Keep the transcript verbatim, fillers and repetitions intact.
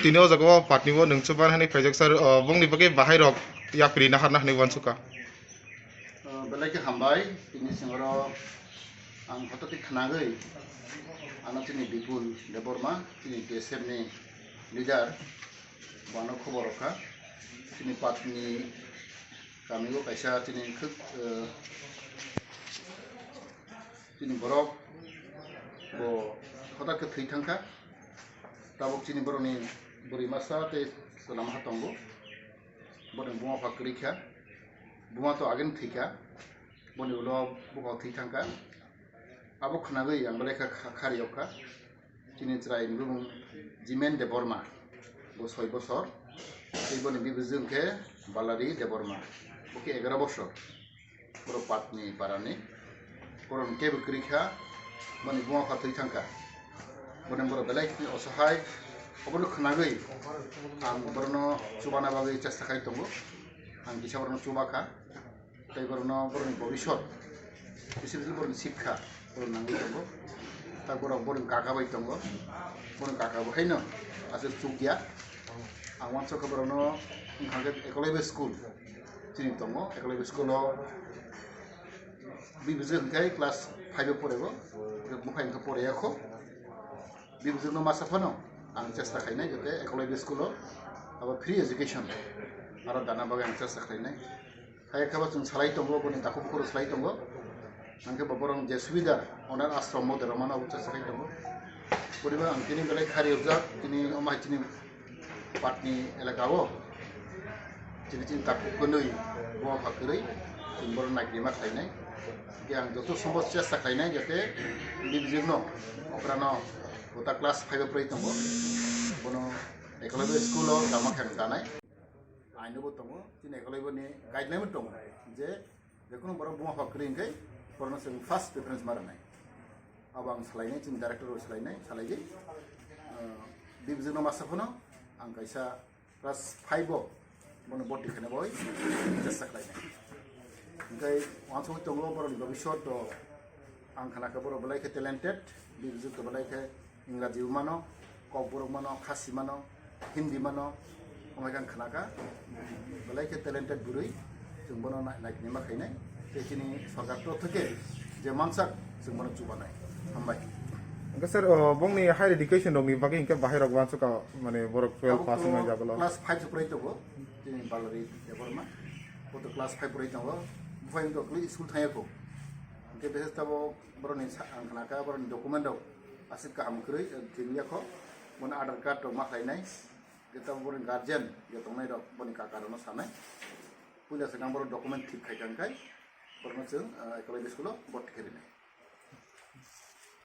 Tini o jaga o patni bo nwng chuban hani phaijak sir, o, bongni bagwi bahai rok yapri naharna hani uansukha. O, belai khe hambai, tini singoro ang hoto khe khnagwi ano chini Bipul Debbarma, chini T S F ni leader, bono khobor rokha. Chini patni kami o kaisa chini khwk, o, chini borok bo hoto khe thwi thangkha. Tabuk chini borokni bwrwi masa tei chwla masa tongo. Boni buma pha kwrwi kha, buma to agini thwi kha, boni ulo bupha thwi thang kha. Abo khwnagwi ang belai kha kha-, khari yok kha. Chini chwraini bumung Jimen Debbarma, bo soi bosor, tei boni bibijwng khe Balari Debbarma, bo khe egaro bosor. Borok patni parani, borok kebo kwrwi kha, boni buma pha thwi thang kha. Boni borok belai khe osahai, obono khwnagwi ang borokno chubana bagwi chesta khai tongo. Ang kisa borokno chuba kha, tei borokno borokni bobisot, specially borokni sikha, borok nangwi tongo. Tak borok borokni kaka bai tongo, borokni kaka bo haino aswk chukya. Ang uansukha borokno wngkha khe Eklavya school chini tongo, Eklavya school o bibijwk hwnkhe class five o porego, buphai hwnkhe poriyakho. Bibijwkno masa phano ang chesta khainai jate Eklavya school o abo free education aro dana bagwi ang chesta khlainai. Hai khe bo chwng salai tongo, boni takhuk bukhuk salai tongo. Hwnkhe bo borok je subida onar ashram o derma mano abo chesta khai tongo. Poriba ang tini belai khari rwjak, tini omo hai chini patni elaka o chini chini takhuk kwnwi buma pha kwrwi chwng borok naikrima khlainai. Hwnkhe ang joto sombo chesta khlainai jate bibijwkno okrano kota class five o prai tongo, bono Eklavya school o dama khe ang danai. Aino bo tongo, chini Eklavya ni guideline bo tongo je jekono borok buma pha kwrwi hwnkhe borokno chwng first preference ma rwnai. Abo ang salainai, chini director bo salainai, salaigwi, ah, bibijwkno masa phano ang kaisa class five o bono boti khaina bagwi chesta khlainai. Hwnkhe uansugwi tongo borokni bobisot to ang khana khe borok belai khe talented, bibijwk to belai khe Ingraji bo mano, Kokborok mano, Khasi mano, Hindi mano, omo hai khe ang khna kha. Belai khe talented bwrwi, chwng bono nai-, naiknima khainai. Tei chini sorkar torof theke je mansak, chwng bono chubanai. Hambai. Hwnkhe sir, o, bongni higher education rokni bagwi hwnkhe bahai rok uansukha, mane borok twelve pass wngnai jabolo. Class five se prai tongo, chini Balari Debbarma. Bo to class five prai tongo. Buphai wngkha kwlwi school thangya kho. Hwnkhe bese tabuk borokni sa-, ang khna kha borokni document rok aswk kaham kwrwi, eh, tini yakho. Bono Aadhaar card rok ma khlainai. Hwnkhe tabuk borokni guardian je tongnai rok boni kaka rokno sanai. Puila swkang borok document thik khai kha hwnkhe borokno chwng, eh, Eklavya school o boti khe rinai.